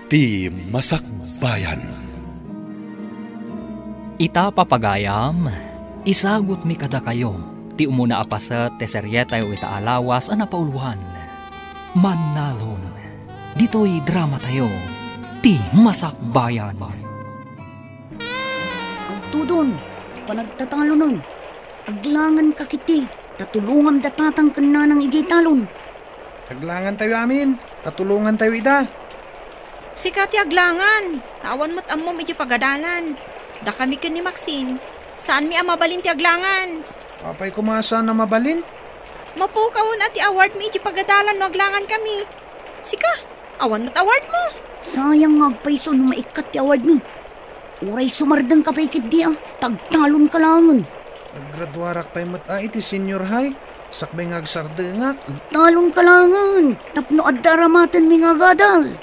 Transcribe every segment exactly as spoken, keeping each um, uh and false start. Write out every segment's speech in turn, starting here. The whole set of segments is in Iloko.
Ti Masakbayan. Ita, papagayam, isagutmi kadakayo ti umuna a paset ti serietayo ita a lawas a napauloan, Mannalon. Ditoy dramatayo, Ti Masakbayan. Agtudon, panagtatalonen. Aglanganka ketdi, ta tulonganmi da tatang ken nanang idiay talon. Aglangantayo amin, ta tulongantayo ida. Sika ti aglangan, ta awan met ammom idiay pagadalan. Dakami ken ni Maxine, saanmi a mabalin ti aglangan. Apay koma a saan a mabalin? Mapukawen a ti awardmi idiay pagadalan no aglangankami. Sika, awan met awardmo. Sayang nga agpayso no maikkat ti awardmi. Uray sumardengka pay ketdi a, ta agtalonka laengen. Aggraduarak pay met a iti senior high, sakbay nga agsardengak. Agtalonka laengen, tapno adda aramatenmi nga agadal.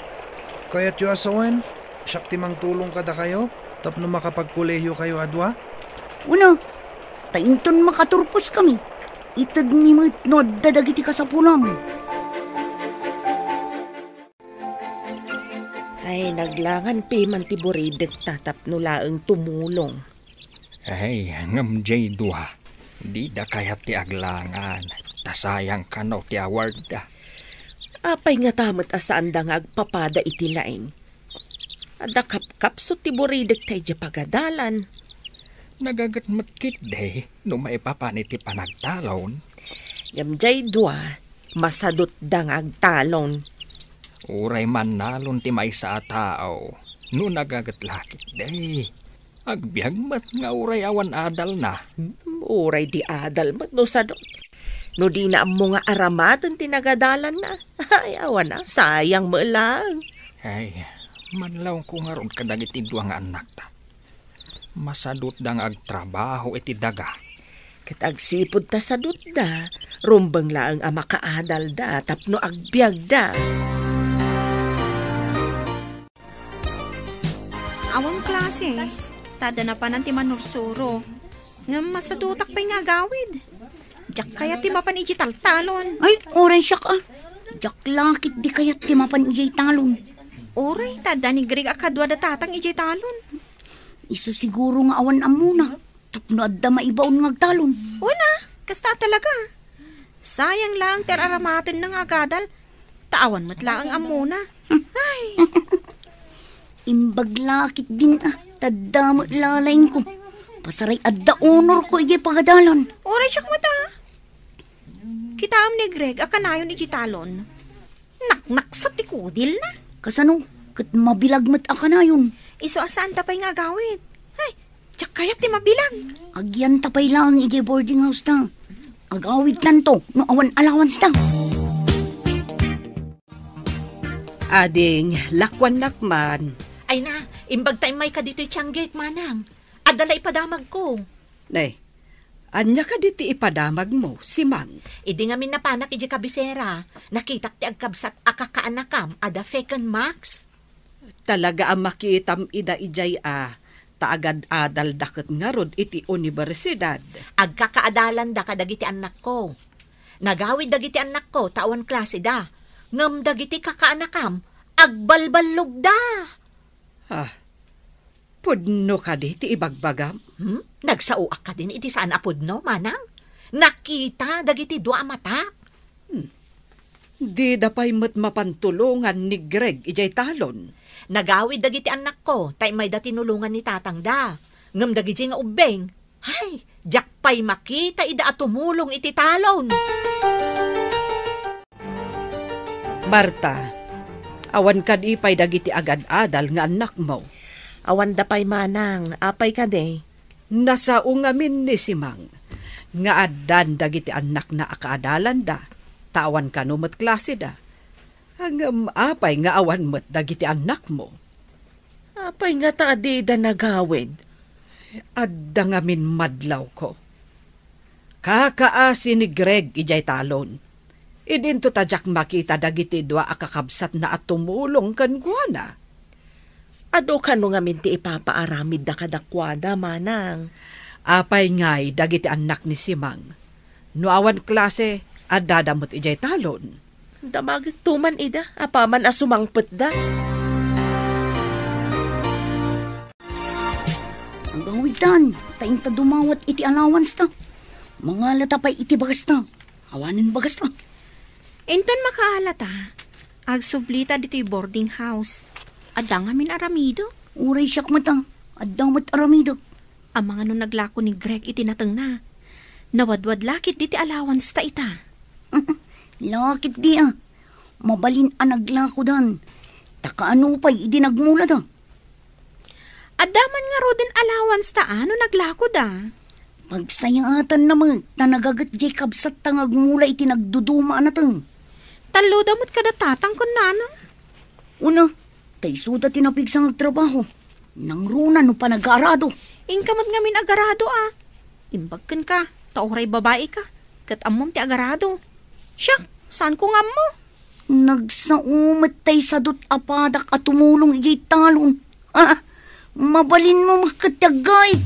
Kayatyo a sawen, siak ti mangtulong kadakayo, tapno makapagkolehiokayo a dua? Wen a, ta inton makaturposkami, itedmi met no adda dagiti kasapulam. Ay, naglangan piman ti buridekta tapno laeng tumulong. Ay, ngem diay dua, dida kayat ti aglangan, ta sayang kano ti awardda. Apay ngata met a saanda nga agpapada iti laing? Adda kapkapsut ti buridekta idiay pagadalan. Nagaget met ketdi no maipapan iti panagtalon. Ngem diay dua, masadutda nga agtalon. Uray Mannalon ti maysa a tao, no nagaget la ketdi. Agbiag met nga uray awan adalna. Hmm, uray di adal met no sadut. No dina ammo nga aramaten ti nagadalanna. Ay, awan a, sayang met laeng. Ay, manlawko ngarud kadagiti dua nga annakta. Masadutda nga agtrabaho iti daga. Ket agsipud ta sadutda, rumbeng laeng a makaadalda tapno agbiagda. Awan klase, ta adda napanan ti manursuro. Ngem masadutak pay nga agawid. Diak kayat ti mapan idiay taltalon. Ay, uray siak a. Diak la ketdi kayat ti mapan idiay talon. Uray, ta adda ni Greg a kadua da tatang idiay talon. Isu siguro nga awan ammona, tapno adda maibaon nga agtalon. Wen a, kasta talaga. Sayang laeng ti ar-aramatenna nga agadal, ta awan met laeng ammona. Ay. Imbag la ketdin a, ta adda met la laingko. Pasaray adda honorko idiay pagadalan. Uray siak met a. Kitaem ni Greg a kanayon idiay talon. Naknaksat ti kudilna. Kasano? Ket mabilag met a kanayon. Isu a saanta pay nga agawid. Ay, diak kayat ti mabilag. Agyanta pay laeng idiay boarding house ta. Agawidtanto no awan allowance ta. Ading, lakuannak man. Ay na, imbag ta immayka ditoy tianggek, manang. Adda la ipadamagko. Ne, ania kadi ti ipadamagmo, Simang? Idi ngamin napanak idiay kabisera, nakitak ti agkabsat a kakaanakam a da Feckenmax. Talaga a makitam ida idiay a, ta agad-adalda ket ngarud iti universidad. Agkakaadalanda kadagiti annakko. Nagawid dagiti annakko ta awan klaseda. Ngem dagiti kakaanakam, agbalballogda. Ah, pudno kadi ti ibagbagam? Hmm? Nagsaoak kadin iti saan a pudno, manang? Nakita dagiti dua a matak. Hmm. Dida pay met mapan tulongan ni Greg idiay talon. Nagawid dagiti annakko, ta immayda tinulongan ni tatangda. Ngem dagiti nga ubbing, ay, diak pay makita ida a tumulong iti talon. Marta, awan kadi pay dagiti agad-adal nga annakmo? Awanda pay manang, apay kadi? Nasao ngamin ni Simang nga addan dagiti annakna a kaadalanda, ta awan kano met klaseda. Ngem apay nga awan met dagiti annakmo? Apay ngata a dida nagawid? Adda ngamin madlawko. Kakaasi ni Greg idiay talon. Idinto ta diak makita dagiti dua a kakabsatna a tumulong kenkuana. Adu kano ngamin ti ipapaaramidda kadakuada, manang? Apay ngay dagiti annak ni Simang? No awan klase, addada met idiay talon. Damagekto man ida, apaman a sumangpetda. Agawidtan, ta inta dumawat iti allowance ta. Mangalata pay iti bagasta. Awanen bagasta. Inton makaalata, agsublita ditoy boarding house. Adda ngamin aramidek. Uray siak met a, adda met aramidek. Amangan no naglako ni Greg iti natengna. Nawadwad lakit diti allowance ta ita. Lakit di a. Mabalin a naglakodan. Ta kaano pay idi nagmulada? Adda man ngaruden allowance ta a no naglakoda. Pagsayaatanna met ta nagaget jay kabsatta nga agmula iti nagduduma a nateng. Talloda met kada tatang ken nanang. Una, ta isuda ti napigsa nga agtrabaho. Nangruna no panagarado. Inka met ngamin agarado a. Imbag kenka, ta uray babai ka, ket ammom ti agarado. Siak, saanko nga ammo? Nagsao met tay sadut a padak a tumulong idiay talon. Ah, mabalinmo met ket ti aggaid.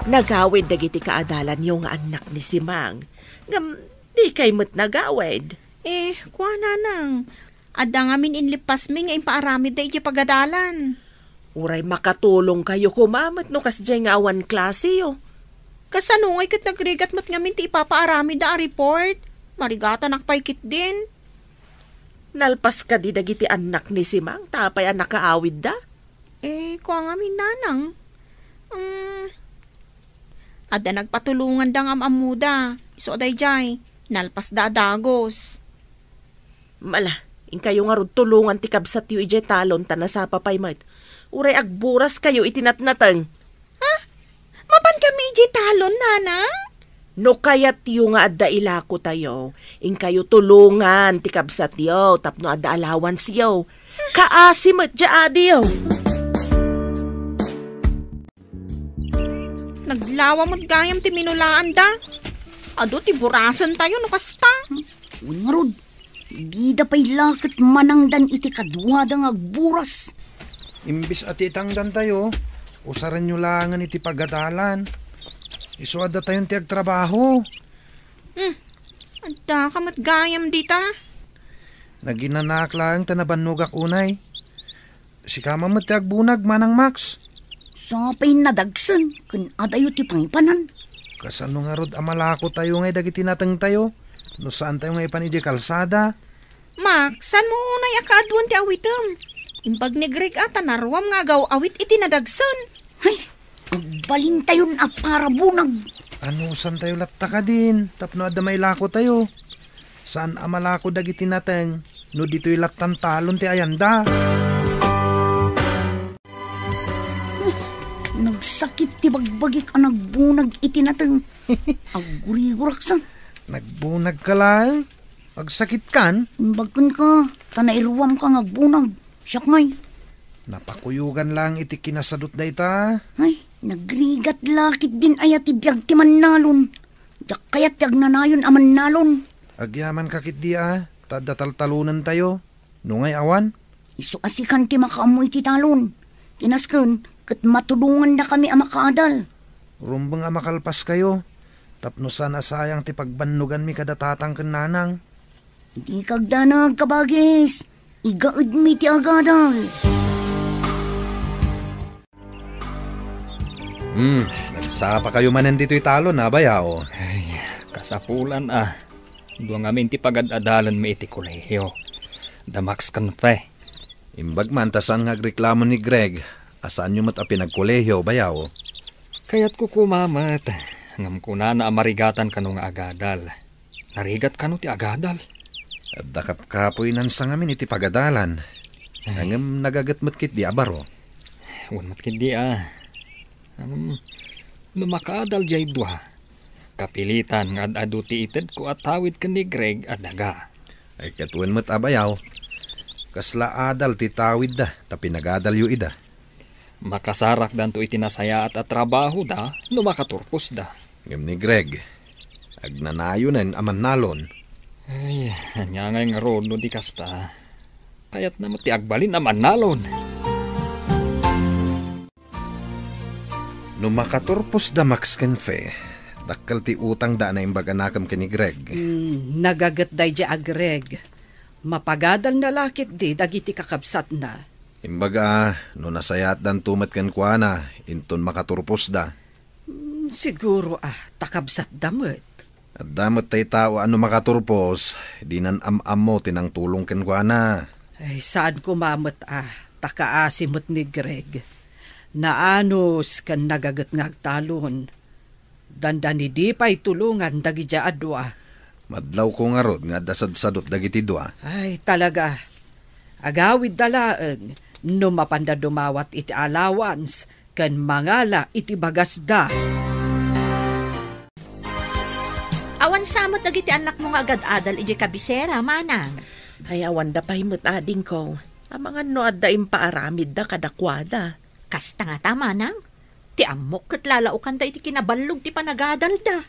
Nagawid dagiti kaadalanyo nga annak ni Simang. Ngem, dikay met nagawid. Eh, kuana nang, adda ngamin inlippasmi nga impaaramidda idiay pagadalan. Uray makatulongkayo koma met no kasdiay nga awan klaseyo. Kasano ngay ket nagrigat met ngamin ti ipapaaramidda a report? Marigatanak pay ketdin. Nalpas kadi dagiti annak ni Simang ta apay a nakaawidda? Eh, kua ngamin nanang. Mm, adda nagpatulonganda nga am-ammoda. Isu a daydiay, nalpasda a dagus. Mala, inkayo ngarud tulongan ti kabsatyo idiay talon ta nasapa pay met. Uray agburas kayo iti natnateng. Ha? Mapan kami idiay talon, nanang? No kayatyo nga adda ilakotayo, inkayo tulongan ti kabsatyo tapno adda allowanceyo. Kaasi met diay adiyo. Naglawa met gayam ti minulaanda. Adu ti burasentayo no kasta. Wen ngarud, dida pay la ket manangdan iti kaduada nga agburas. Imbes a ti itangdantayo, usarenyo laengen iti pagadalan. Isu addatayon ti agtrabaho. Hmm, addaka met gayam dita. Naginanak laeng ta nabannogak unay. Sika man met ti agbunag, Manang Max. Sapay nadagsen ken adayo ti pangipanan. Kasano ngarud a malakotayo ngay dagiti natengtayo no saantayo nga ipan idiay kalsada? Max, saanmo unay a kaaduen ti awitem? Imbag ni Greg a ta naruam nga agaw-awit iti nadagsen. Hay, agbalintayon a parabunag. Anusantayo latta kadin tapno adda mailakotayo? Saan a malako dagiti nateng no ditoy lattan talon ti ayanda. Nagsakit ti bagbagik a nagbunag iti nateng. Agguriguraksa. Nagbunagka laeng? Agsakitkan? Imbag kenka, ta nairuamka nga agbunag. Siak ngay. Napakuyogan laeng iti kinasadut dayta. Ay, nagrigat la ketdin aya ti biag ti mannalon. Diak kayat ti agnanayon a mannalon. Agyamanka ketdi a, ta adda taltalonentayo. No ngay awan? Isu a sikan ti makaammo iti talon. Ti nasken, ket matulongandakami a makaadal. Rumbeng a makalpaskayo, tapno saan a sayang ti pagbannoganmi kada tatang ken nanang. Dika agdanag, kabagis. Igaedmi ti agadal. Hmm, nagsapa kayo manen ditoy talon, a, bayaw? Ay, kasapulan, a. Dua ngamin ti pagad-adalanmi iti kolehio. Da Max ken Fe. Imbag man ta saan nga agreklamo ni Greg, a saanyo met a pinagkolehio, bayaw? Kayatko koma met, ngem kunana a marigatan kano nga agadal. Narigat kano ti agadal? Adda kapkapoy nansa ngamin iti pagadalan. Ay. Ngem nagaget met ketdi a baro. Wen met ketdi a. Ngem no makaadal jay dua, kapilitan nga ad-adu ti itedko a tawid ken ni Greg a daga. Ay, ket wen met a bayaw. Kasla adal ti tawidda, ta pinagadalyo ida. Makasarakdanto iti nasayaat a trabahoda no makaturposda. Ngem ni Greg, agnanayonen a mannalon. Ay, ania ngay ngarud no di kasta? Kayatna met ti agbalin a mannalon. No makaturposda Max ken Fe, dakkel ti utangda a naimbag a nakem ken ni Greg. Hmm, nagaget daydiay a Greg. Mapagadalna la ketdi dagiti kakabsatna. Imbag a, no nasayaatdanto met kenkuana, inton makaturposda. Mm, siguro a, ta kabsatda met. Adda met tay tao a no makaturpos, dinan am-ammo ti nangtulong kenkuana. Ay, saan koma met a, ta kaasi met ni Greg. Naanus ken nagaget nga agtalon. Dandani di pay tulongan dagidiay a dua. Madlawko ngarud nga adda sadsadot dagiti dua. Ay, talaga. Agawidda laeng no mapanda dumawat iti allowance ken mangala iti bagasda. Awan sa met dagiti annakmo nga agad-adal idiay kabisera, manang? Ay, awanda pay met, adingko. Amangan no adda impaaramidda kadakuada. Kasta ngata, manang? Ti ammok ket lalaokanda iti kinaballog ti panagadalda.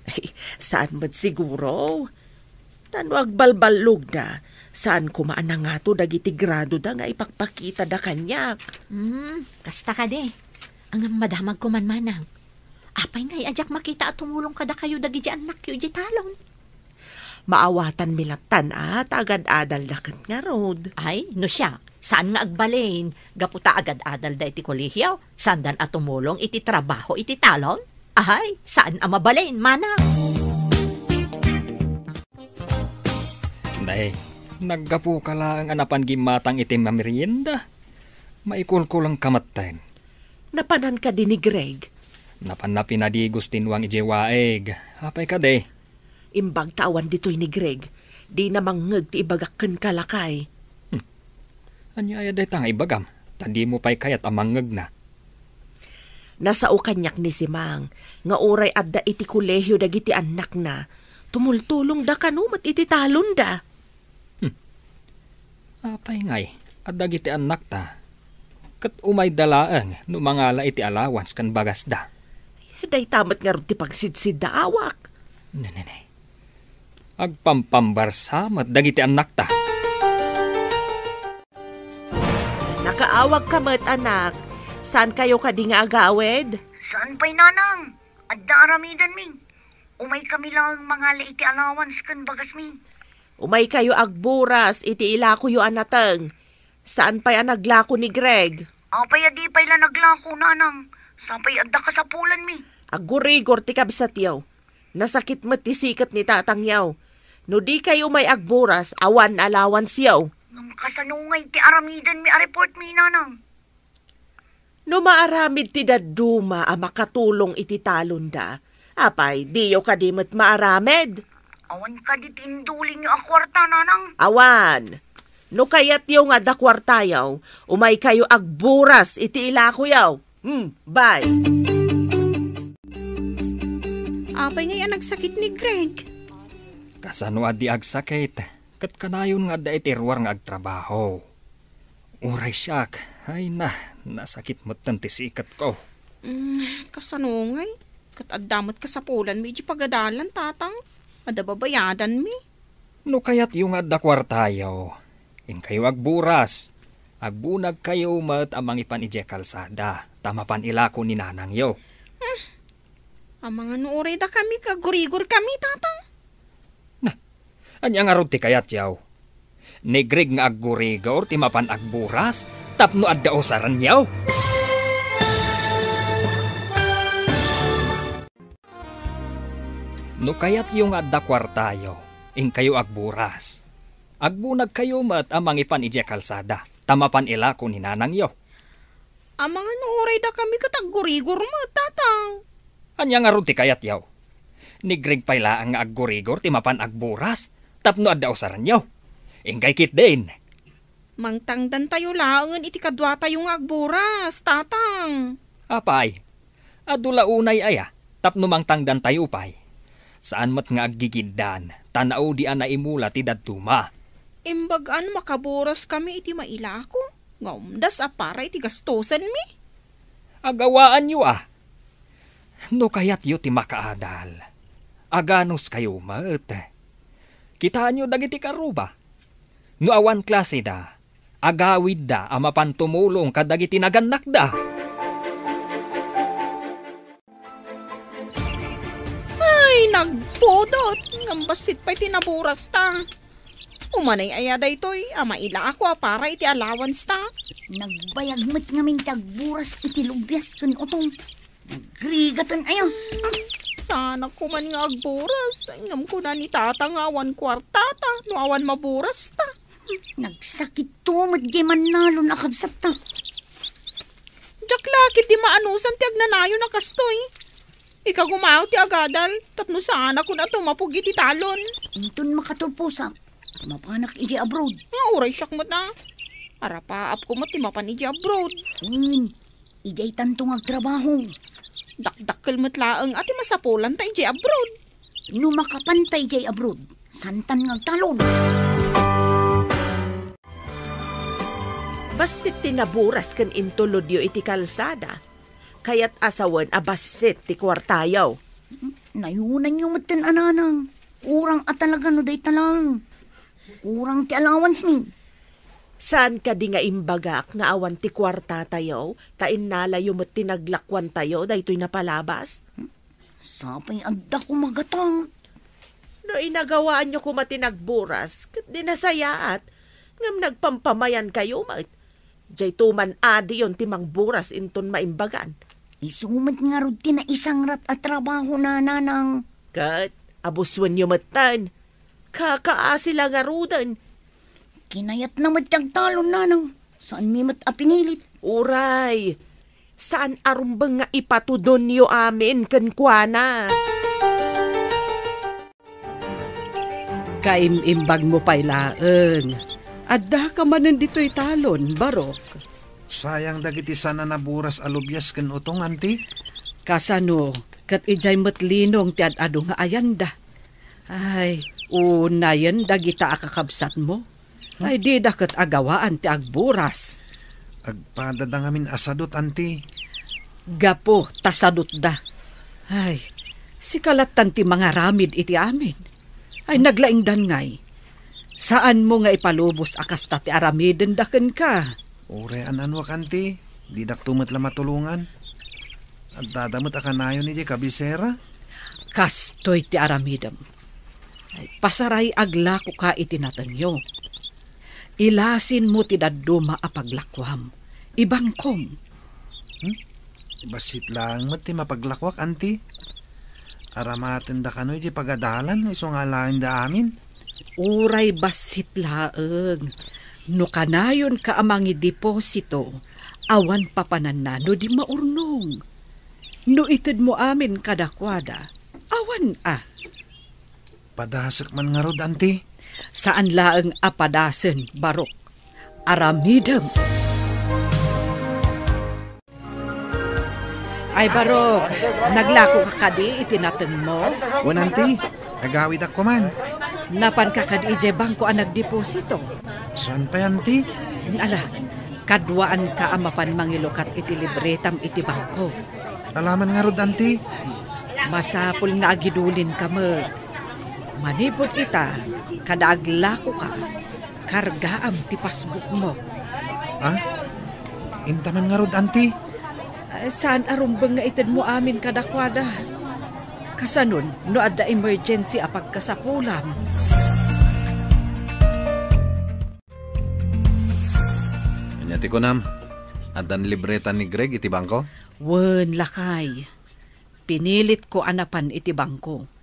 Ay, saan met siguro? Ta no agbalballogda, saan koma a nangato dagiti gradoda nga ipakpakitada kaniak. Hmm, kasta kadi. Ngem madamagko man, manang. Apay ngay a diak makita a tumulong kadakayo dagiti annakyo idiay talon? Maawatanmi lattan a ta agad-adalda ket ngarud. Ay, no siak, saan nga agbalin, gapu ta agad-adalda iti kolehio, saandan a tumulong iti trabaho iti talon? Ay, saan a mabalin, manang. Nay, naggapuka laeng a napan gimmatang iti mamerienda. Maikulkulengka metten. Napanan kadi ni Greg? Napanna pinadigos ti nuang idiay waig. Apay kadi? Imbag ta awan ditoy ni Greg, dina mangngeg ti ibagak kenka, lakay. Hmm. Ania aya dayta nga ibagam? Ta dimo pay kayat a mangngegna. Nasao kaniak ni Simang nga uray adda iti kolehio dagiti annakna, tumultulongda kano met iti talonda. Hmm. Apay ngay, a dagiti annakta, ket umayda laeng no mangala iti allowance ken bagasda. Dayta met ngarud ti pagsidsiddaawak. Ne, ne, ne. Agpampambarsa met dagiti annakta. Nakaawagka met, anak. Saankayo kadi nga agawid? Saan pay, nanang. Adda aramidenmi. Umaykami laeng mangala iti allowance ken bagasmi. Umaykayo agburas iti ilakoyo a nateng. Saan pay a naglako ni Greg? Apay a di pay la naglako, nanang? Sapay adda kasapulanmi. Aggurigor ti kabsatyo. Nasakit met ti siket ni tatangyo. No dikayo umay agburas, awan allowance-yo. Ngem kasano ngay ti aramidenmi a report mi, nanang? No maaramid ti dadduma a makatulong iti talonda, apay, diyo kadi met maaramid? Awan kadi ti indulinyo a kuarta, nanang? Awan. No kayatyo nga adda kuartayo, umaykayo agburas iti ilakoyo. Hmm, bye. Apay ngay a nagsakit ni Greg? Kasano a di agsakit? Ket kanayon nga adda iti ruar nga agtrabaho. Uray siak, ay na, nasakit metten ti siketko. Mm, kasano ngay? Ket adda met kasapulanmi iti pagadalan, tatang. Adda babayadanmi. No kayatyo nga adda kuartayo, inkayo agburas. Agbunagkayo met a mangipan idiay kalsada, ta mapan ilako ni nanangyo. Hmm. Amangan no uray dakami ket aggurigorkami, tatang. Na, ania ngarud ti kayatyo? Ni Greg nga aggurigor ti mapan agburas tapno adda usarenyo? No kayatyo nga adda kuartayo, inkayo agburas. Agbunagkayo met a mangipan idiay kalsada, ta mapan ilako ni nanangyo. Amangan no uray dakami ket aggurigor met, tatang. Ania ngarud ti kayatyo? Ni Greg pay laeng nga aggurigor ti mapan agburas tapno adda usarenyo. Inggay ketdin. Mangtangdantayo laengen iti kaduatayo nga agburas, tatang. Apay, adu la unay aya tapno mangtangdantayo pay. Saan met nga aggigiddan, ta naudi a naimula ti dadduma. Imbag a no makaburas kami iti mailako, nga umdas a para iti gastosenmi. Agawaanyo a. No kayatyo ti makaadal, aganuskayo met. Kitaenyo dagiti karuba. No awan klaseda, agawidda a mapan tumulong kadagiti nagannakda. Ay, nagpudot! Ngem bassit pay ti naburasta. Umanay aya daytoy a mailako a para iti allowance ta? Nagbayag met ngamin ti agburas iti lubias ken utong. Nagrigaten aya. Saanak koman nga agburas, ngem kuna ni tata nga awan kuartata no awan maburasta. Nagsakitto met diay mannalon a kabsatta. Diak la ketdi maanusan ti agnanayon a kastoy. Ikagumaw ti agadal tapno saanak kunata mapug iti talon. Inton makatulposak, mapanak iti abroad. Nga uray siak met a. Arapaapko met ti mapan iti abroad. Wen, idiay tanto nga agtrabaho. Dakdakkel met laeng a ti masapulanta idiay abroad. No makapanta idiay abroad, santan nga agtalon. Bassit ti naburas ken intulodyo iti kalsada. Kayat a sawen a bassit ti kuartayo. Nayunanyo metten a nanang. Kurang a talaga no dayta laeng. Kurang ti allowance mi. Saan kadi nga imbagak nga awan ti kuartatayo, ta innalayo met ti naglakuantayo daytoy napalabas? Sapay adda ko magatang. No inagawaanyo koma ti nagburas, ket di nasayaat, ngem nagpampamayankayo met. Diay tuman adiyon ti mangburas inton maimbagan. Isu met ngarud ti naisangrat a trabaho na, nanang. Ket abuswenyo metten. Kakaasi la ngaruden. Kinayatna met ti agtalon, nanang. Saanmi met a pinilit. Uray, saan a rumbeng nga ipatudonyo amin kenkuana. Kaim-imbagmo pay laeng. Addaka manen ditoy talon, Barok. Sayang dagiti saan a naburas a lubias ken utong, anti? Kasano, ket idiay met linong ti ad-adu nga ayanda. Ay, unayen dagita a kakabsatmo. Ay, dida ket agawaan ti agburas. Agpadada ngamin a sadut, anti. Gapu ta sadutda. Ay, sika lattan ti mangaramid iti amin. Ay, naglaingdan ngay. Saanmo nga ipalubos a kasta ti aramidenda kenka. Uray an-anuak, anti. Didakto met la matulongan. Addada met a kanayon idiay kabisera. Kastoy ti aramidem. Ay, pasaray aglakoka iti natengyo. Ilasinmo ti dadduma a paglakuam. Ibangkom. Hmm? Bassit laeng met ti mapaglakuak, anti. Aramatenda kano iti pagadalan, isu nga alaenda amin. Uray bassit laeng. No kanayonka a mangideposito, awan papananna no di maurnong. No itedmo amin kadakuada, awan a. Padasek man ngarud, anti? Saan laeng a padasen, Barok. Aramidem. Ay, Barok, naglakoka kadi iti natengmo? Wen, anti, agawidak koman. Napanka kadi idiay bangko a nagdeposito? Saan pay, anti? Ala, kaduaanka a mapan mangilukat iti libretam iti bangko. Alaman ngarud, anti? Masapul nga agidulinka met. Manipud ita, kada aglakoka, kargaam ti passbookmo. Ah? Intaman ngarud, anti? Ah, saan a rumbeng nga itedmo amin kadakuada. Kasanon, no adda emergency a pagkasapulam. Ania ti kunam? Addan libreta ni Greg iti bangko? Wen, lakay. Pinilitko a napan iti bangko.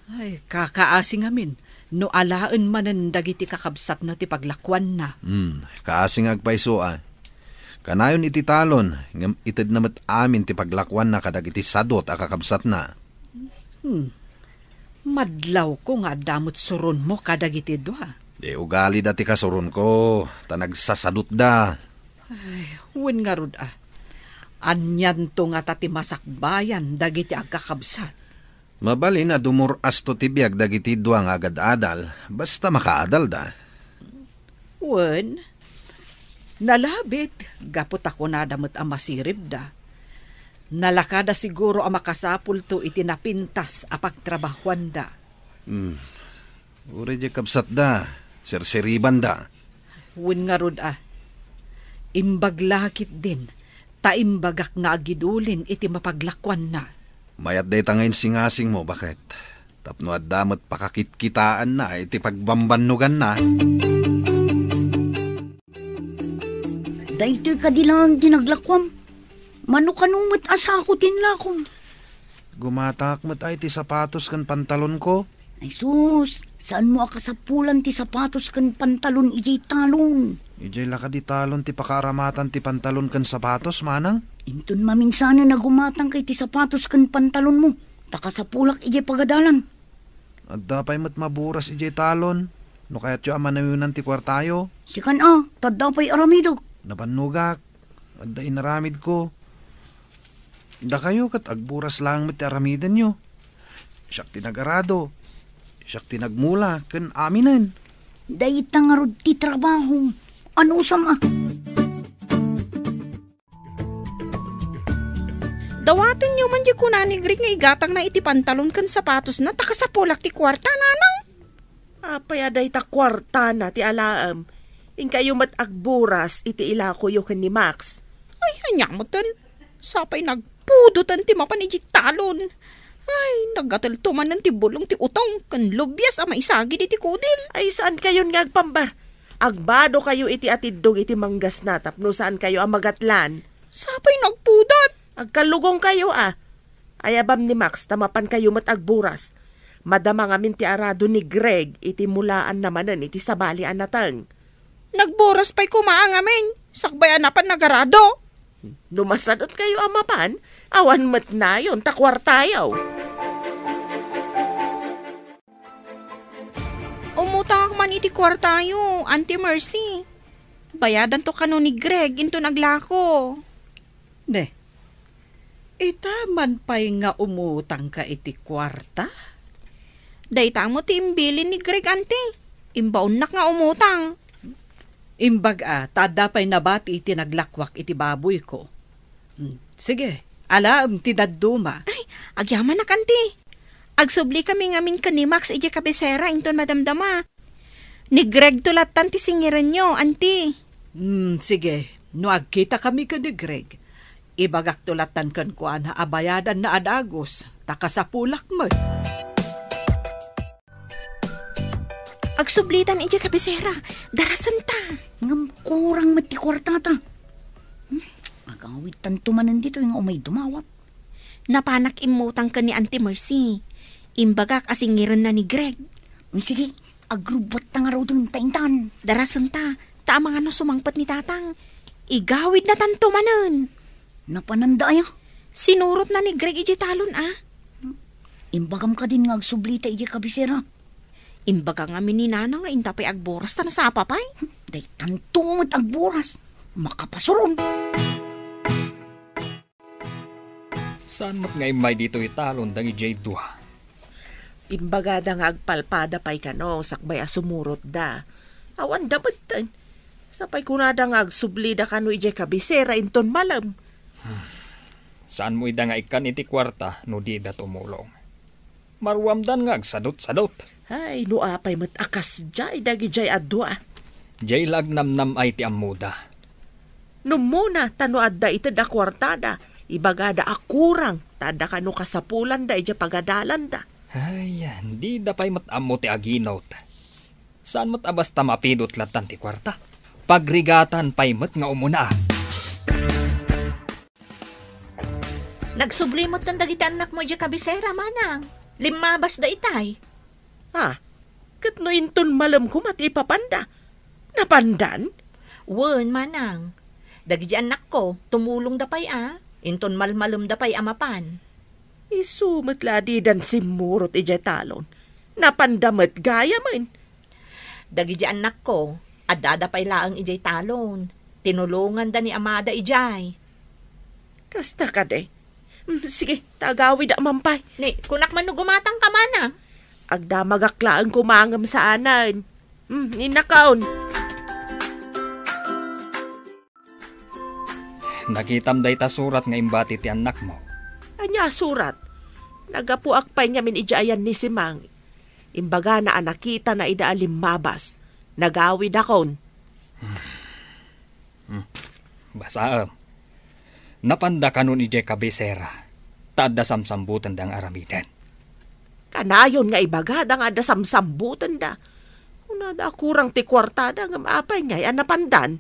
Ay, kakaasi ngamin, no alaen manen dagiti kakabsatna ti paglakuanna. Hmm, kaasi nga agpayso a. Kanayon iti talon, ngem itedna met amin ti paglakuanna kadagiti sadot a kakabsatna. Hmm. Madlawko nga adda met suronmo kadagiti dua. Di ugalida ti kasuronko, ta nagsasadotda. Ay, wen ngarud a. Anianto ngata ti masakbayan dagiti agkakabsat? Mabalin a dumur-asto ti biag dagiti dua nga agad-adal, basta makaadalda. Wen, nalabit, gapu ta kunada met a masiribda. Nalakada siguro a makasapulto iti napintas a pagtrabahuanda. Hmm. Uray diay kabsatda, sirsiribanda. Wen ngarud a, imbag la ketdin, ta imbagak nga agidulin iti mapaglakuanna. Mayat dayta nga insingasingmo, baket. Tapno adda met pakakitkitaanna iti pagbambannoganna. Daytoy kadi laeng ti naglakuam. Mano-kano met a sako ti inlakom. Gumatak met ay ti sapatos ken pantalonko. Ay sus, saanmo a kasapulan ti sapatos ken pantalon idiay talon. Idiay la kadi talon ti pakaaramatan ti pantalon ken sapatos, manang? Inton maminsanen a gumatangka iti sapatos ken pantalonmo, ta kasapulak idiay pagadalan. Adda pay met maburas idiay talon, no kayatyo a manayonan ti kuartayo. Sikan a, ta adda pay aramidek. Napannogak, adda inaramidko. Dakayo ket agburas laeng met ti aramidenyo. Siak ti nagarado, siak ti nagmula ken aminen. Dayta ngarud ti trabahom. Anusam a? Dawatenyo man di kuna ni Greg nga igatangna iti pantalon ken sapatosna ta kasapulak ti kuarta, nanang. Apay a dayta kuartana ti alaem? Inkayo met agburas iti ilakoyo ken ni Max. Ay, ania meten? Sapay nagpudotan ti mapan iti talon. Ay, nagatelto manen ti bulong ti utong ken lubias a maisagid iti kudil. Ay, saankayon nga agpambar? Agbadokayo iti atiddog iti manggasna tapno saankayo a magatlan. Sapay nagpudot. Agkallugongkayo a. Ayabam ni Max ta mapankayo met agburas. Madama ngamin ti arado ni Greg iti mulaanna manen iti sabali a nateng. Nagburas pay koma a ngamin, sakbay a napan nagarado. No masadutkayo a mapan, awan met nayon ta kuartayo. Umutangak man iti kuartayo, Auntie Mercy. Bayadanto kano ni Greg inton aglako. Ne, ita man pay nga umutangka iti kuarta? Dayta met ti imbilin ni Greg, Auntie. Imbaonnak nga umutang. Imbag a, ta adda pay nabati iti naglakuak iti baboyko. Hmm, sige, alaem ti dadduma. Ay, agyamanak, Auntie. Agsubli kami ngamin ken ni Max idiay kabisera inton madamdama. Ni Greg to lattan ti singirenyo, Auntie. Hmm, sige. No agkita kami ken ni Greg, ibagak to lattan kenkuana a bayadanna a dagus, ta kasapulak met. Agsublitan idiay kabisera, darasenta. Ngem kurang met ti kuartata. Hmm, agawidtanto manen ditoy nga umay dumawat. Napanak immutang ken ni Auntie Mercy. Imbagak a singirenna ni Greg. Sige, agrubbuatta ngaruden ta intan. Darasenta, ta amangan no sumangpet ni Tatang. Igawidnatanto manen. Napananda aya? Sinurotna ni Greg idiay talon a. Imbagam kadin nga agsublita idiay kabisera. Imbaga ngamin ni Nana nga inta pay agburas ta nasapa pay. Daytanto met agburas. Makapasuron. Saan met nga immay ditoy talon dagidiay dua? Imbagada nga agpalpada pay kano sakbay a sumurotda. Awanda metten. Sapay kunada nga agsublida kano idiay kabisera inton malem. Saanmo ida nga ikkan iti kuarta no dida tumulong? Maruamdan nga agsadut-sadut. Ay, no apay met a kasdiay dagidiay a dua. Diay la agnamnam-ay ti ammoda. Nummona, ta no adda ited a kuartada, ibagada a kurang, ta adda kano kasapulanda idiay pagadalanda. Ay, dida pay met ammo ti aginot. Saan met a basta mapidot lattan ti kuarta. Pagrigatan pay met nga umuna. Nagsubli metten dagiti annakmo idiay kabisera, manang. Limmabasda itay. Ah, ket no inton malem koma ti ipapanda, napandan? Wen, manang. Dagiti annakko, tumulongda pay a, inton malmalemda pay a mapan. Isu met la a didan simmurot idiay talon. Napanda met gayamen. Dagiti annakko, addada pay laeng idiay talon. Tinulonganda ni amada idiay. Kasta kadi. Mm, sige, ta agawida man pay. Ni, kunak man no gumatangka, manang. Agdamagak laeng koma ngem saanen. Mm, innakon. Nakitam dayta surat nga imbati ti annakmo. Ania a surat? Naggapuak pay ngamin idiay ayan ni Simang. Imbagana a nakitana ida a limmabas. Nagawidakon. Hmm. Basaem. Napanda kanon idiay kabisera, ta adda samsambutenda nga aramiden. Kanayon nga ibagada nga adda samsambutenda. Kunada a kurang ti kuartada ngem apay ngay a napandan?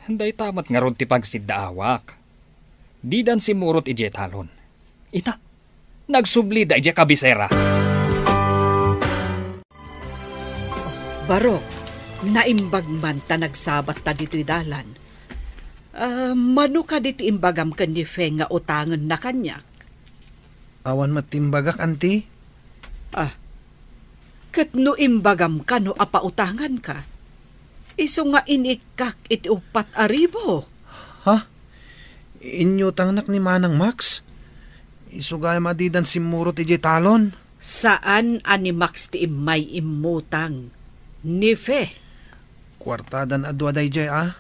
Dayta met ngarud ti pagsiddaawak. Didan simmurot idiay talon. Ita, nagsublida idiay kabisera. Barok, naimbag man ta nagsabatta ditoy dalan. Ah, mano kadi ti imbagam ken ni Fe nga utangenna kaniak? Awan met ti imbagak, anti. Ah, ket no imbagam kano a pautanganka, isu nga inikkak iti uppat a ribu. Ha? Inyutangnak ni Manang Max? Isu gayam a didan simmurot idiay talon. Saan a ni Max ti immay immutang. Ni Fe. Kuartadan a dua daydiay, a?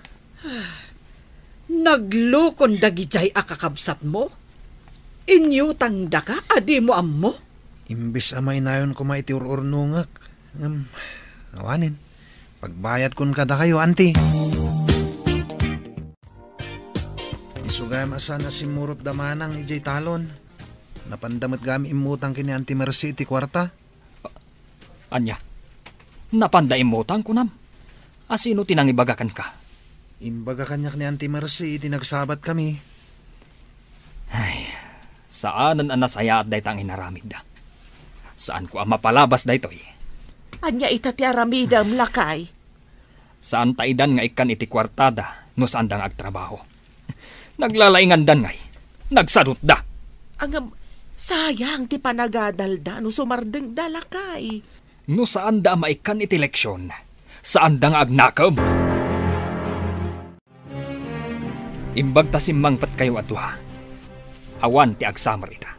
Naglukon dagidiay a kakabsatmo? Inyutangdaka a dimo ammo? Imbes a mainayon koma iti ur-urnongek. Ngem, awanen. Pagbayadkon kadakayo, anti. Isu gayam a saan a simmurot da manang idiay talon. Napanda met gayam immutang ken ni Anti Mercy iti kuarta. Ania? Napanda immutang, kunam? Asino ti nangibaga kenka? Imbaga kaniak ni Anti Mercy iti nagsabatkami. Ay, saanen a nasayaat dayta nga inaramidda. Saanko a mapalabas daytoy. Ania ita ti aramidem, lakay? Saan ta idan nga ikkan iti kuartada no saanda nga agtrabaho. Naglalaingandan ngay. Nagsadutda. Ngem, sayang ti panagadalda no sumardengda, lakay. No saanda a maikkan iti leksion, saanda nga agnakem. Imbag ta simmangpetkayo a dua, awan ti agsamer ita.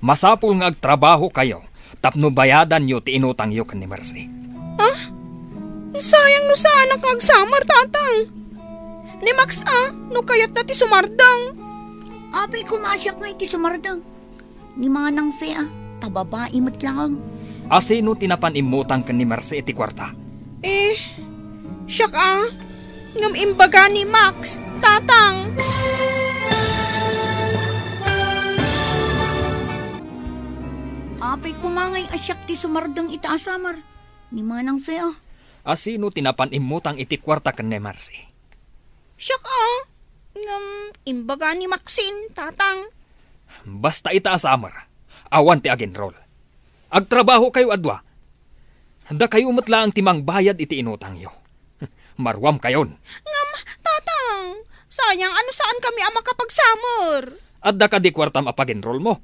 Masapul nga agtrabahokayo tapno bayadanyo ti inutangyo ken ni Mercy. Ah? Sayang no saanak nga agsamer, Tatang. Ni Max a, no kayatna ti sumardeng. Apay koma a siak nga iti sumardeng. Ni Manang Fe a, ta babai met laeng. Asino ti napan immutang ken ni Mercy iti kuarta? Eh, siak a, ngem imbaga ni Max, Tatang. Apay koma ngay a siak ti sumardeng ita a samer. Ni Manang Fe a. Asino ti napan immutang iti kuarta ken ni Mercy? Siak a, ngem imbaga ni Maxine, Tatang. Basta ita a samer, awan ti agenrol. Agtrabahokayo a dua. Dakayo met laeng ti mangbayad iti inutangyo. Maruamkayon. Ngem, Tatang, sayang a no saankami a makapagsamer. Adda kadi kuartam a pagenrolmo?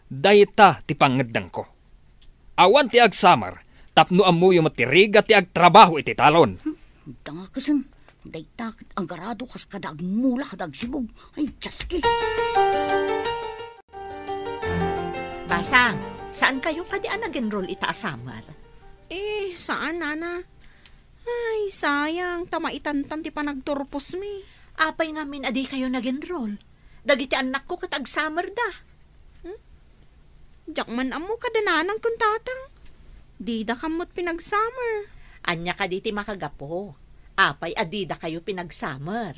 Dayta ti pangngeddengko. Awan ti agsamer tapno ammoyo met ti rigat ti agtrabaho iti talon. Hmm, dangakesen, dayta ket agarado kas kada agmula kada agsibug. Ay, Dios ki! Basang, saankayo kadi a nag-enroll ita a summer? Eh, saan, Nana. Ay, sayang, ta maitantan ti panagturposmi. Apay ngamin a dikayo nag-enroll? Dagiti annakko ket ag-summer da. Hmm? Diak man ammo kada nanang ken tatang. Dida kan met pinag-summer. Ania kadi ti makagapu? Apay a didakayo pinag-summer?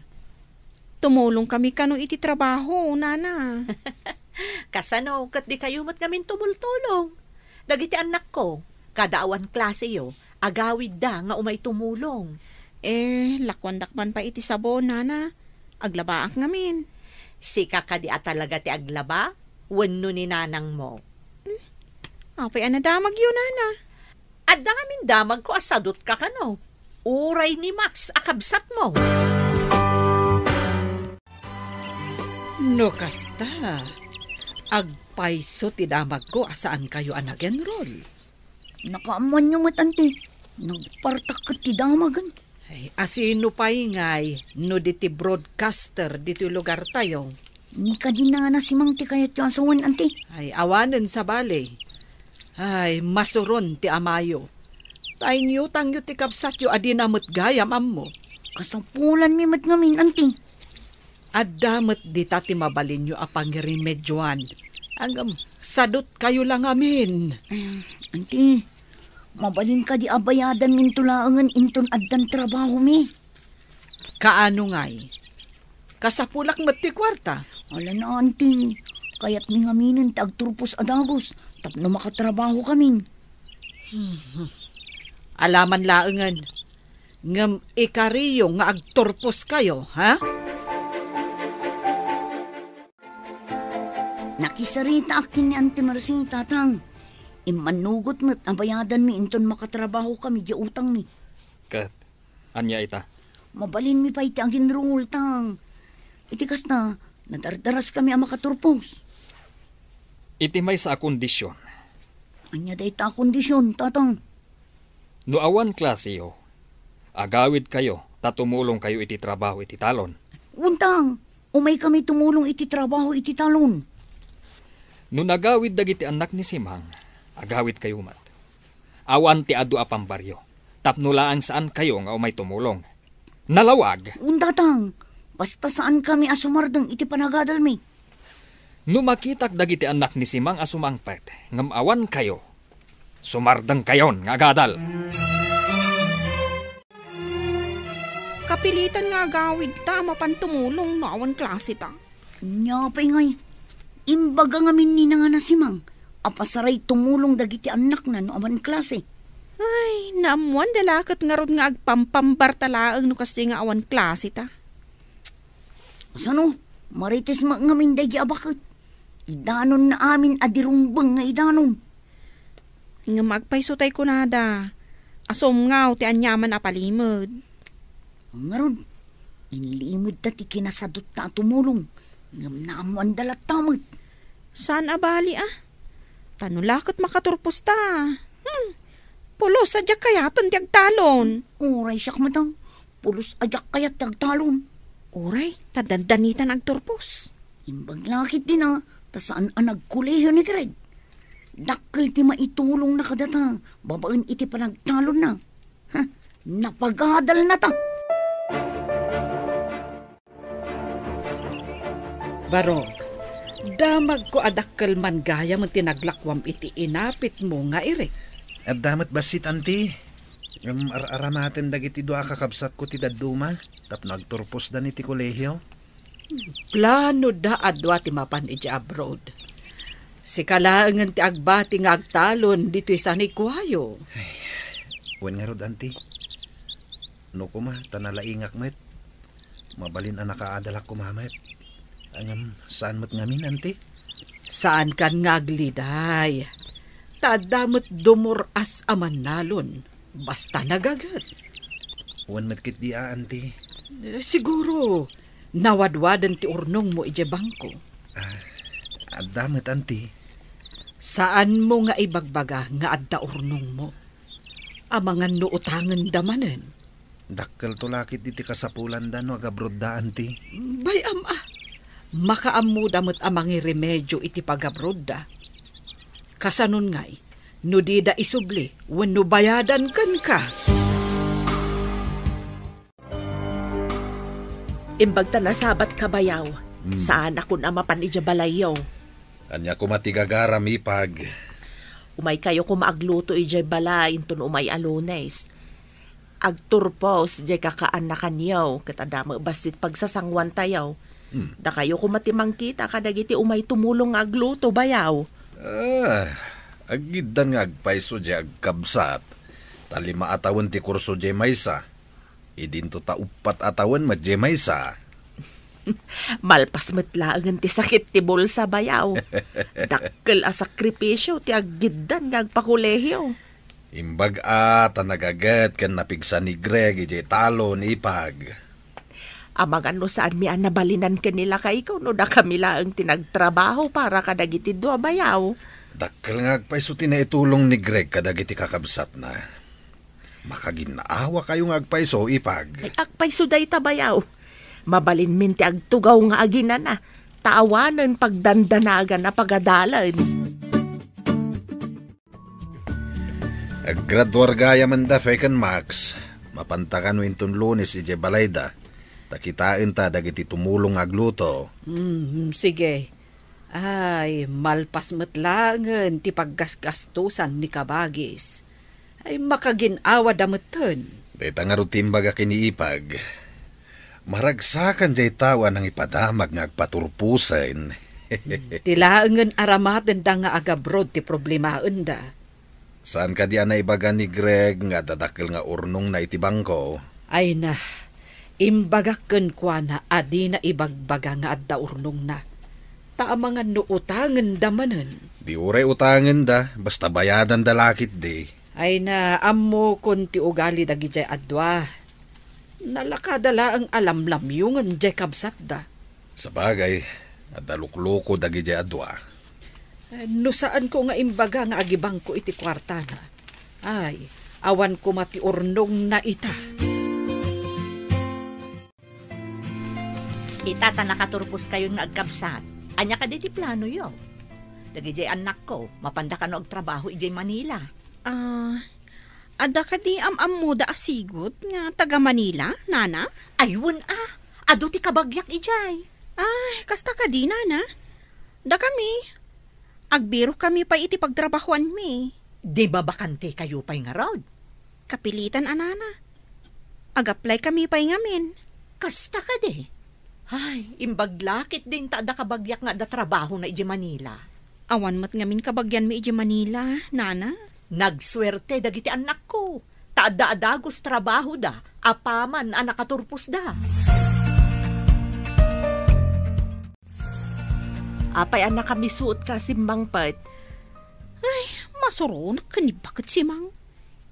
Tumulongkami kano iti trabaho, Nana. Kasano ket dikayo met ngamin tumultulong? Dagiti annakko, kada awan klaseyo, agawidda nga umay tumulong. Eh, lakuandak man pay iti sabon, Nana. Aglabaak ngamin. Sika kadi a talaga ti aglaba? Wenno ni nanangmo? Hmm? Apay a nadamagyo, Nana? Adda ngamin damagko a sadutka kano. Uray ni Max a kabsatmo. No kasta, agpayso ti damagko a saankayo a nag-enroll. Nakaammoanyo met, anti. Nagpartak ket ti damagen. Ay, asino pay ngay no di ti broadcaster ditoy lugartayo? Ni kadi nana Simang ti kayatyo a sawen, anti? Ay, awanen sabali. Ay, masuron ti amayo. Ta inyutangyo ti kabsatyo a dina met gayam ammo. Kasapulanmi met ngamin, anti. Adda met dita ti mabalinyo a pangremedioan. Ngem, sadutkayo la ngamin. Em, anti, mabalin kadi a bayadanminto laengen inton addan trabahomi? Kaano ngay? Kasapulak met ti kuarta. Ala na, anti. Kayatmi ngaminen ti agturpos a dagus. tapno makatrabahokamin. Alaman laengen, ngem ikariyo nga agturposkayo, ha? Nakisaritaak ken ni Auntie Mercy, Tatang. Immannugot met a bayadanmi inton makatrabahokami diay utangmi. Ket ania ita? Mabalinmi pay ti aginruol, Tang. Iti kasta, nadardaraskami a makaturpos. Iti maysa a kondision. Ania dayta a kondision, Tatang? No awan klaseyo, agawidkayo ta tumulongkayo iti trabaho iti talon. Wen, Tang, umaykami tumulong iti trabaho iti talon. No nagawid dagiti annak ni Simang, agawidkayo met. Awan ti adu a pambaryo, tapno laeng saankayo nga umay tumulong. Nalawag! Wen, Tatang, basta saankami a sumardeng iti panagadalmi. No makitak dagiti annak ni Simang a sumangpet ngem awankayo, sumardengkayon nga agadal. Kapilitan nga agawidta a mapan tumulong no awan klaseta. Ania pay ngay, imbaga ngamin ni nangana Simang a pasaray tumulong dagiti annakna no awan klase. Ay, naammoanda la ket ngarud nga agpampambarta laeng no kasdi nga awan klaseta. Kasano? Marites met ngamin daydi a baket. Idanonna amin a di rumbeng nga idanon. Ngem agpayso tay kunada, a sumngaw ti aniaman a palimed. Ngarud, inlimedta ti kinasadotta a tumulong, ngem naammoanda latta met. Saan a bali, a? Ta no la ket makaturposta. Hmm. Pulos a diak kayaten ti agtalon. Uray siak met, a. Pulos a diak kayat ti agtalon. Uray, ta dandanitan agturpos. Imbag la ketdin, a, ta saan a nagkolehio ni Greg. Dakkel ti maitulongna kadata babaen iti panagtalonna. Ha, napagadalnata. Barok, damagko a dakkel man gayam ti naglakuam iti inapitmo nga irik. Adda met bassit, Auntie. Ngem ar-aramaten dagiti dua a kakabsatko ti dadduma tapno agturposdan iti kolehio. Planoda a dua ti mapan idiay abroad. Sika laengen ti agbati nga agtalon ditoy sanikuayo. Ay, wen ngarud, Auntie. No koma, ta nalaingak met. Mabalin a nakaadalak koma met. Ngem saan met ngamin, Auntie? Saankan nga agliday. Ta adda met dumur-as a mannalon, basta nagaget. Wen met ketdi a, Auntie. Eh, siguro, nawadwaden ti urnongmo idiay bangko. Ah, adda met, Auntie. Saanmo nga ibagbaga nga adda urnongmo. Amangan no utangenda manen. Dakkelto la ketdi ti kasapulanda no agabrodda, Auntie. Bay-am a, makaammoda met a mangiremedio iti pagabrodda. Kasanon ngay, no dida isubli wenno bayadan kenka? Imbag ta nasabatka, bayaw. Hmm. Saanakon a mapan idiay balayyo. Ania koma ti gagaram, Ipag? Umaykayo koma agluto idiay balay inton umay a Lunes. Agturpos diay kakaannakanyo, ket adda met bassit pagsasangoantayo. Hmm. Dakayo koma ti mangkita kadagiti umay tumulong nga agluto, bayaw. Ah, aggiddan nga agpayso diay agkabsat. Ta lima a tawen ti kurso diay maysa. Idinto ta uppat a tawen met diay maysa. Malpas met laengen ti sakit ti bulsa, bayaw. Dakkel a sakripisio ti aggiddan nga agpakolehio. Imbag a ta nagaget ken napigsa ni Greg idiay talon, Ipag. Amangan no saanmi a nabalinan ken ni lakayko no dakami laeng ti nagtrabaho para kadagiti dua, bayaw. Dakkel nga agpayso ti naitulong ni Greg kadagiti kakabsatna. Makagin-awakayo nga agpayso, Ipag. Ay, agpayso dayta, bayaw. Mabalinmin ti agtugaw nga aginana, ta awanen pagdandanagan a pagadalen. Aggraduar gayam da, Fay ken Max. Mapanta kano inton Lunes idiay balayda. Ta kitaenta dagiti tumulong nga agluto. Mm, sige. Ay, malpas met laengen ti paggasgastosan ni kabagis. Ay, makagin-awada metten. Dayta ngarud ti imbaga ken ni Ipag. Maragsakan diay tao a nangipadamag nga agpaturposen. Ti laengen aramatenda nga agabroad ti problemaenda. Saan kadi a naibaga ni Greg nga adda dakkel nga urnongna iti bangko? Ay na, imbagak kenkuana a dina ibagbaga nga adda urnongna. Ta amangan no utangenda manen. Di uray utangenda, basta bayadanda la ketdi. Ay na, ammokon ti ugali dagidiay a dua. Nalakada laeng a lamlamyongen diay kabsatda. Sabagay, adda lukluko dagidiay a dua. Eh, no saanko nga imbaga nga agibangko iti kuartana, ay, awan koma ti urnongna ita. Ita ta nakaturposkayon nga agkabsat. Ania kadi ti planoyo? Dagidiay annakko, mapanda kano agtrabaho idiay Manila? Ah, adda kadi am-ammoda a sigud nga taga Manila, nana? Ay, wen a. Adu ti kabagiak idiay. Ay, kasta kadi, nana? Dakami, agbirokkami pay iti pagtrabahoanmi. Di ba bakantekayo pay ngarud? Kapilitan a, nana. Ag-applykami pay ngamin. Kasta kadi? Ay, imbag la ketdin ta adda kabagiak nga adda trabahona idiay Manila. Awan met ngamin kabagianmi idiay Manila, nana. Nagsuerte dagiti annakko, ta adda a dagus trabahoda apaman a nakaturposda. Apay a nakamisuotka, Simmang, pet? Ay, masuronak ken ni Baket Simang.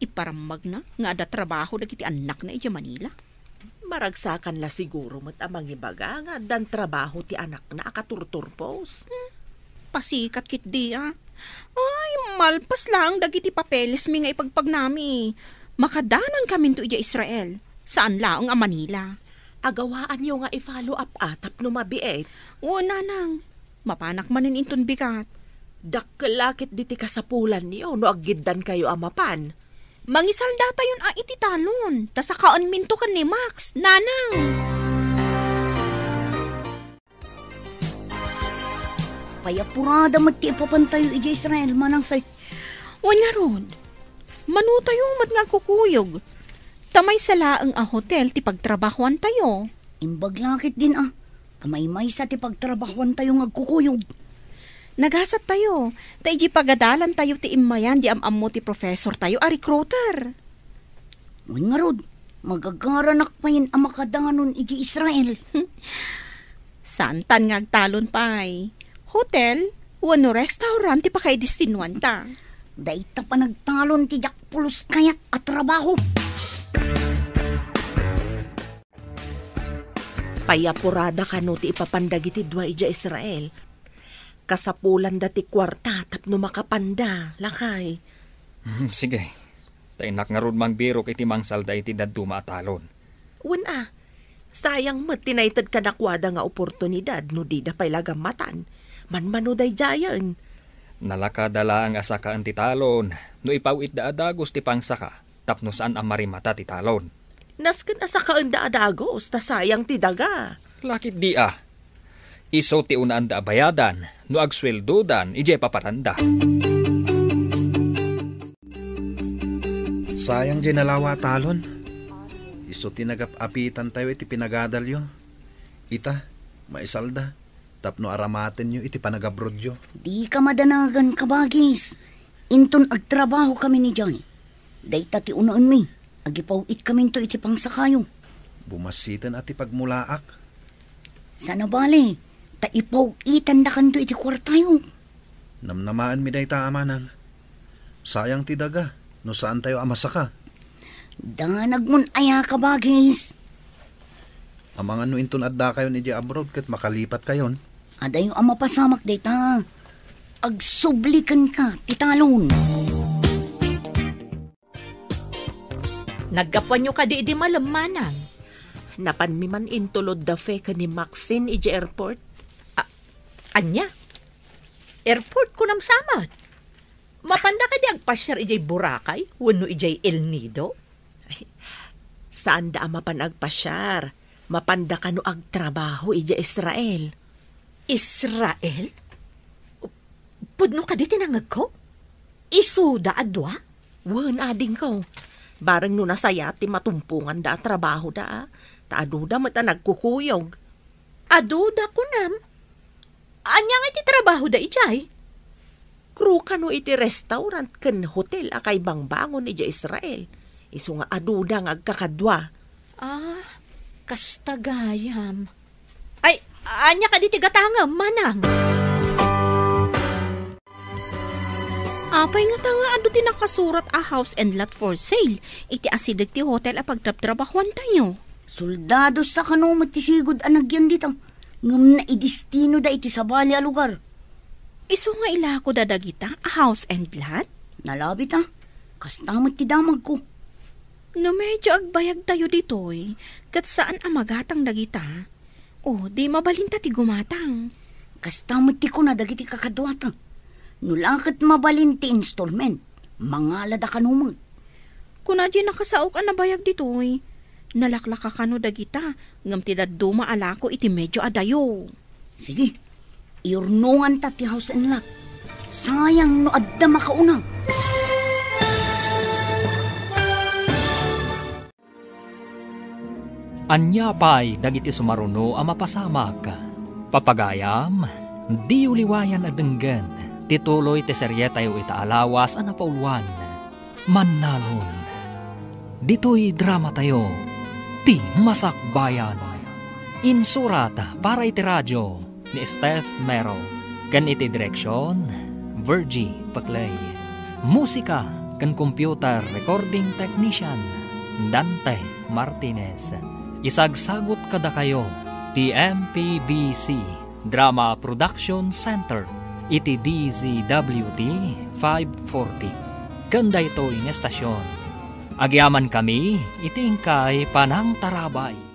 Iparammagna nga adda trabaho dagiti annakna idiay Manila. Maragsakan la siguro met a mangibaga nga addan trabaho ti anakna a katurturpos. Hmm, pasikat ketdi a. Ay, malpas laeng dagiti papelesmi nga ipagpagnami. Makadanonkaminto idiay Israel. Saan laeng a Manila. Agawaanyo nga i-follow up a tapno mabiit. Wen, nanang. Mapanak manen inton bigat. Dakkel la ketdi ti kasapulanyo no aggiddankayo a mapan. Mangisaldatayon a iti talon, ta sakaenminto ken ni Max, nanang. Payapurada met ti ipapantayo idiay Israel, Manang Faith. Wen ngarud, manotayo met nga agkukuyog. Ta maysa laeng a hotel ti pagtrabahoantayo. Imbag la ketdin a, ta maymaysa ti pagtrabahoantayo nga agkukuyog. Nagasattayo, ta idiay pagadalantayo ti immayan di am-ammo ti professortayo a recruiter. Wen ngarud, magagaranak payen a makadanon idiay Israel. Saantan nga agtalon pay. Hotel wenno restaurant ti pakaidestinuanta. Dayta panagtalon ti diak pulos kayat a trabaho. Payapurada kano ti ipapan dagiti dua idiay Israel. Kasapulanda ti kuarta tapno makapanda, lakay. Hmm, sige. Ta innak ngarud mangbirok iti mangsalda iti dadduma a talon. Wen a, sayang met ti naited kadakuada nga oportunidad no dida pay la gammatan. Manmano daydiayen. Nalakada laeng a sakaen ti talon no ipaw-itda a dagus ti pangsaka tapno saan a marimata ti talon. Nasken a sakaenda a dagus ta sayang ti daga. Lakit di a. Isu ti unaanda a bayadan no agsueldodan idiay paparanda. Sayang diay nalawa a talon. Isu ti nagap-apitantayo iti pinagadalyo. Ita, maisalda tapno aramatenyo iti panagabrodyo. Dika madanagan, kabagis. Inton agtrabahokami idiay, dayta ti unaenmi, agipaw-itkaminto iti pangsakayo. Bumassiten a ti pagmulaak. Saan a bale, ta ipaw-itandakanto iti kuartayo. Namnamaenmi dayta, amanang. Sayang ti daga no saantayo a masaka. Danagmon aya, kabagis? Amangan no inton addakayon idiay abroad ket makalipatkayon. Adayo a mapasamak dayta. Agsubli kenka ti talon. Naggapuanyo kadi idi malem, manang? Napanmi man intulod da Fe ken ni Maxine idiay airport. A-, ania? Airport, kunam sa met? Mapanda kadi agpasiar idiay Boracay wenno idiay El Nido? Ay, saanda a mapan agpasiar. Mapanda kano agtrabaho idiay Israel. Israel? Pudno kadi ti nangegko? Isuda a dua? Wen, adingko. Bareng no nasayaat ti matumponganda a trabahoda, a, ta aduda met a nagkukuyog. Aduda, kunam? Ania nga iti trabahoda idiay? Crew kano iti restaurant ken hotel a kaibangbangon idiay Israel. Isu nga aduda nga agkakadua. Ah, kasta gayam. Ay, ania kadi ti gatangem, manang? Apay ngata nga adu ti nakasurat a house and lot for sale iti asideg ti hotel a pagtrabtrabahuantayo? Soldado sa kano met ti sigud a nagyan dita, ngem naidestinoda iti sabali a lugar. Isu nga ilakoda dagita a house and lot? Nalabita. Kasta met ti damagko. No medyo agbayagtayo ditoy, ket saan a magatang dagita, o di mabalinta ti gumatang. Kasta met ti kuna dagiti kakaduata. No la ket mabalin ti installment, mangalada kano met. Kuna diay nakasaok a nabayag ditoy, nalaklaka kano dagita, ngem ti dadduma a lako iti medyo adayo. Sige, iurnonganta ti house and lot. Sayang no adda makauna. Ania pay dagiti sumaruno a mapasamak? Papagayam, diyo liwayan a denggen ti tuloy ti serietayo ita a lawas a napauluan, Mannalon. Ditoy dramatayo, ti Masakbayan. Insurat para iti radio ni Steph Mero, ken iti direksyon, Virgie Paclay. Musika ken computer recording technician, Dante Martinez. Isagsagut kadakayo ti M P B C Drama Production Center iti D Z W T five forty. Ken daytoy nga estasyon, agyamankami iti inkay panangtarabay.